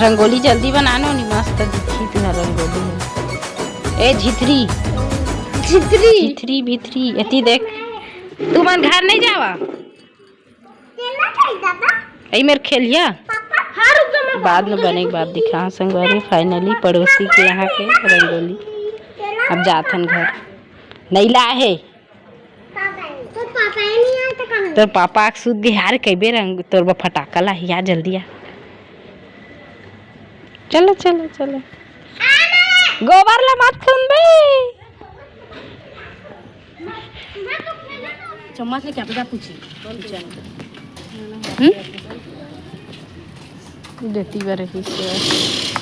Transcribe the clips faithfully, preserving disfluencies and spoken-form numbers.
रंगोली जल्दी बना नो नी, मस्त दिखी तुहार रंगोली ह। ए झिथरी, झिथरी। झिथरी भिथरी, एती देख। तुमन घर नहीं जावा? ए मेर खेलिया। बाद में बने के बाद दिखा संगवारी। फाइनली पड़ोसी के यहाँ के रंगोली अब जाथन घर। नहीं ला हे। तोर पापा ही नहीं आए तो कहाँ? तोर पापा आके सुत गए यार, कई बेर रंग तोर बर फटाका लाही, आ जल्दी आ। चलो चलो चलो। गोबर ला मत खून बे। चम्मच लेके आते जा पूछी। हम्म? देती बर रही से।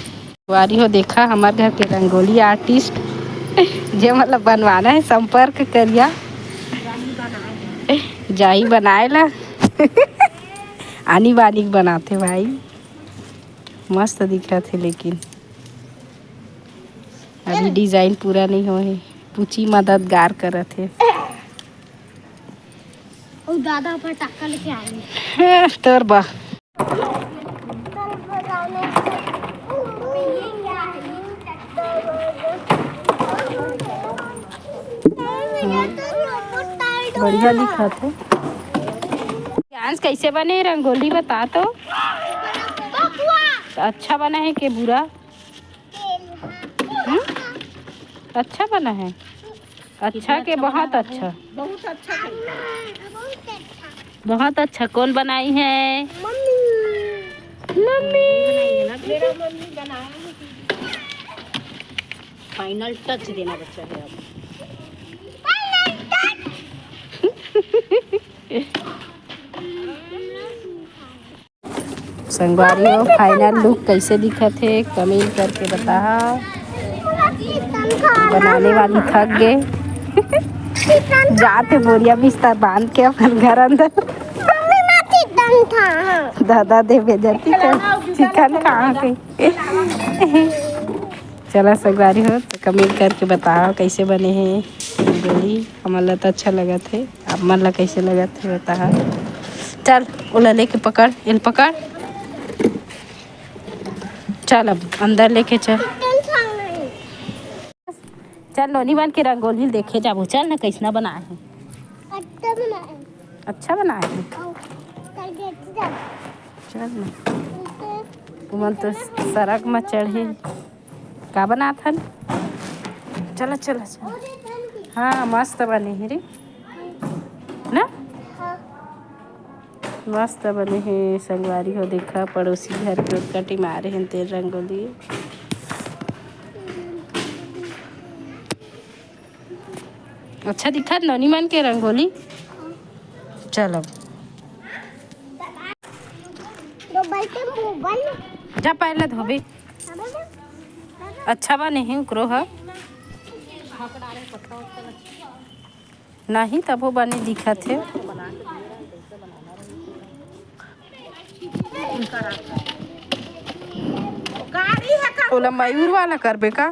वारी हो देखा हमार घर के रंगोली आर्टिस्ट, जे मतलब बनवाना है संपर्क करिया, जाई बनाए ला। आनी बानी के बनाथे भाई, मस्त दिखत हे लेकिन अभी डिजाइन पूरा नहीं होए हे। पूछी मददगार करत हे। ओ दादा फटाका लेके आए। तोर बा। बढ़िया दिखत हे। डांस कैसे बने रंगोली बता तो। अच्छा बना है के बुरा? हम्म? अच्छा बना है। अच्छा के बहुत अच्छा। बहुत अच्छा है। बहुत अच्छा। कौन बनाई है? मम्मी। मम्मी। मेरा मम्मी बनाया है। फाइनल टच देना बच्चा है अब। संगवारी हो, फाइनल लुक कैसे दिखत हे, कमेंट करके बताहा। बनाने वाली थक गे। जात हे बोरिया बिस्तर बांध के अपन घर अंदर। मम्मी, मैं चिकन था, हाँ। दादा दे बेजती कर, चिकन कहाँ के? चला संगवारी हो, तो कमेंट करके बताओ कैसे बने हे रंगोली। हमन ला तो अच्छा लगत हे, आप मन ला कैसे लगत हे बताओ। चल, ओला लेके पकड़, एल पकड़। चल अब अंदर लेके चल। चल नोनी मन के रंगोली देखे जाबो। चल ना कैसना बनाए हे। अच्छा बनाए। अच्छा बनाए हे। चल ना। तुमन तो सड़क में चढ़े। का बनात हन? चला, चला, चला। हाँ, मस्त बने हे रे। ना? मस्त बने हे संगवारी हो। देखा, पड़ोसी घर के ओतका टीम आ रहे हैं तेल रंगोली। अच्छा दिखत नोनी मन के रंगोली। चल अब। जा पहले धोबे। अच्छा बने हे ओकरो ह। नहीं, तभो बने दिखत हे। ओला मयूर वाला करबे का?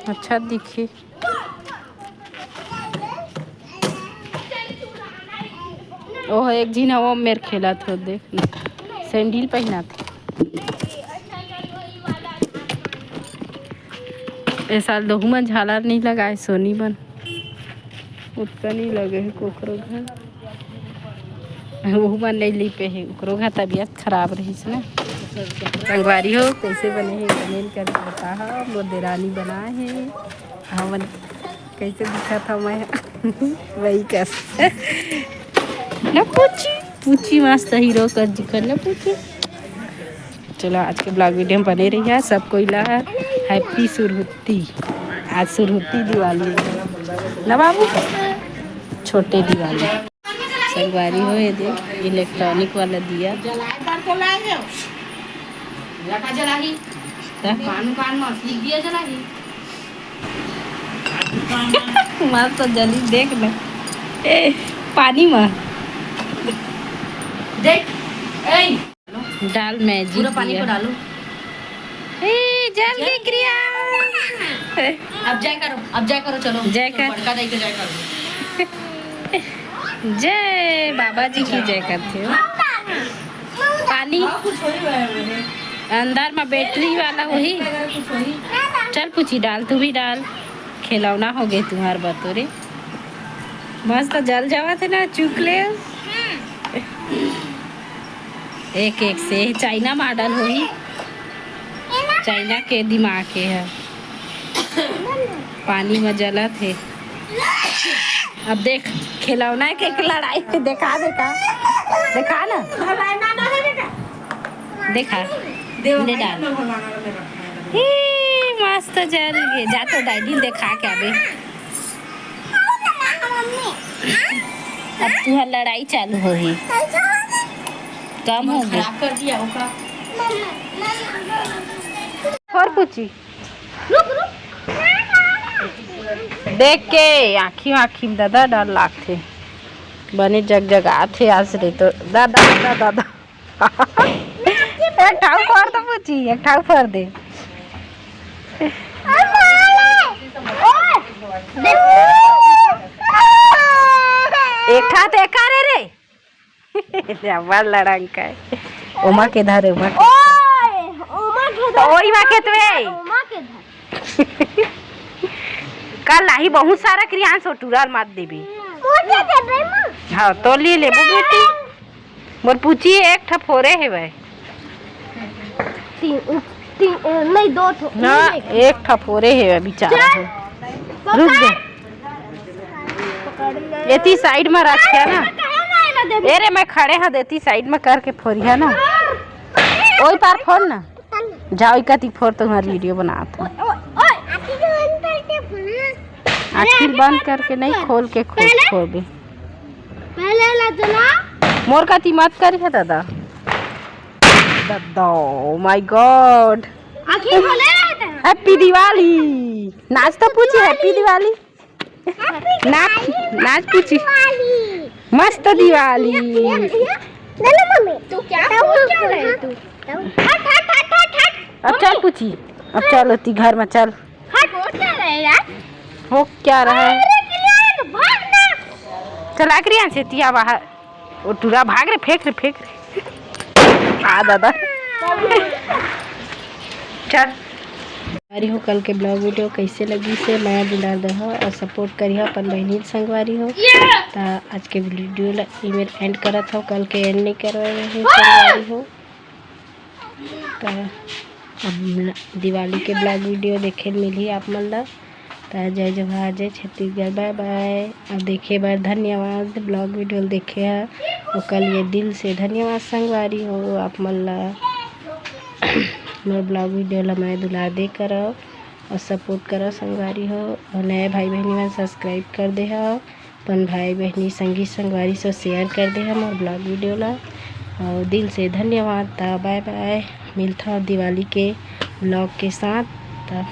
अच्छा दिखी। ओह, एक झिन ह ओ मेर खेलत हो, देख, सैंडल पहिनात हे। ए साल दोहू मन झालर नहीं लगाए सोनी मन, ओतका नहीं लगे हे कोकरो घर। ओहू मन नहीं लिपे हे, ओकरो घर तबीयत खराब रहिस ना। संगवारी हो, कैसे बने हे, कमेंट करके बताहा। मोर देरानी बनाए हे, हमन कैसे दिखत हव मैं? वही कस। ना पूछी, पूछी मस्त हीरो कर दिखत ना पूछी। चलो, आज के ब्लॉग वीडियो में बने रहिहा। सब कोई ला हैप्पी सुरहुत्ती। आज सुरहुत्ती दिवाली ना बाबू, छोटे दिवाली। संगवारी हो, ये देख, इलेक्ट्रॉनिक वाला दिया। जलाए बर तो लाए हो। या का जलाही? त? कान, कान में असली दिया जलाही। मस्त जली, देख ना। ए, पानी में। देख, ए। डाल मैजिक पूरा पानी दिया। को डालो। ए, जल गई क्रिया। अब जय करो, अब जय करो, चलो। जय कर। बड़का दाई के जय करो। जय बाबा जी की जय करते हो। पानी अंदर में बैटरी वाला होही। चल पूछी डाल, तू भी डाल। खिलौना हो गए तुम्हार बतोरे। मस्त जल जावत हे ना, चुक ले। एक एक से चाइना मॉडल होही। चाइना के दिमाग के है। पानी में जलत हे। अब देख, खिलौना के एक लड़ाई पे देखा, देखा, देखा ना, देखा, ले डाल। ही, मस्त जल गे। जा तो डैडी देखा के अबे। अब तुहार लड़ाई चालू होही। कम हो गई। खराब कर दिया ओका। और पूछी। देख के आँखी आँखी में दादा डर लागथे। बने जगजगाथे आज रे तो दादा, दादा, दादा। एक ठाऊ फोर तो पूछी, एक ठाऊ फोर दे। एक ठा तो एका रे रे। जबर लड़ंग का है। ओमा के धर, ओमा के। ओए, ओमा के तो धर। ओई मा के तो ए। ओमा के धर। कल आही बहुत सारा क्रियांश हो टूरा मत देबे। मोर के देबे माँ। हाँ, तो ले लेबो बेटी। मोर पूछी एक ठा फोरे हे भाई। तीन, तीन, ए, नहीं, दो ठो। ना, नहीं, एक ठा फोरे हे बेचारा चल। हो। रुक जा। पकड़ ले। एती साइड में रखिया ना। पकड़ ले, ना देबे। ए रे, मैं खड़े हाँ, देती साइड में करके फोरिया ना। ओई पार फोर ना। जाओ, इका ती फोर तुम्हार वीडियो बनात हूँ। ओए, ओए, आखिर बंद करके फोड़ ना। आखिर अरे, बंद मत, करके मत नहीं, कर। खोल के खोल पहले, खोल दे। पहले ला जला। मोर का ती मत करी है दादा। दादा, oh my God। आखिर खोले रहते हैं। Happy Diwali। नाच तो पूछी, Happy Diwali। नाच, नाच पूछी। मस्त दिवाली। ले लो मम्मी। तू क्या, तू क्या रहे तू? हट, हट, हट, हट, हट। अब चल पूछी, अब चल ओती घर में चल। हट, हो क्या रहे यार? हो क्या रहा है? अरे, क्रियान, भाग ना। चला क्रियान से तिया बाहर। ओ टूरा भाग रे, फेंक रे, फेंक रे। आ दादा। चल। संगवारी हो, कल के ब्लॉग वीडियो कैसे लगी से मया दुलार दहा और सपोर्ट करिहा अपन बहिनी संगवारी हो। त आज के वीडियो ला इमें एंड करत हो, कल के एंड नहीं करवाए रहे संगवारी हो। त अब दिवाली के ब्लॉग वीडियो देखे ल मिलही आप मन ला। त जय जोहार, जय छत्तीसगढ़, बाय बाय। अब देखे बर धन्यवाद, ब्लॉग वीडियो ल देखे ह ओकर लिए दिल से धन्यवाद संगवारी हो। आप मन ला मोर ब्लॉग वीडियो ला मया दुलार दे करव और सपोर्ट करव संगवारी हो। और नए भाई बहिनी मन सब्सक्राइब कर दे हव, अपन भाई बहिनी संगी संगवारी से शेयर कर दे हव मोर ब्लॉग वीडियो ला। और दिल से धन्यवाद। त बाय बाय, मिलथव दिवाली के ब्लॉग के साथ। त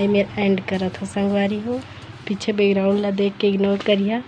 एमेर एंड करत हो संगवारी हो। पीछे बैकग्राउंड ला देख के इग्नोर करिहा।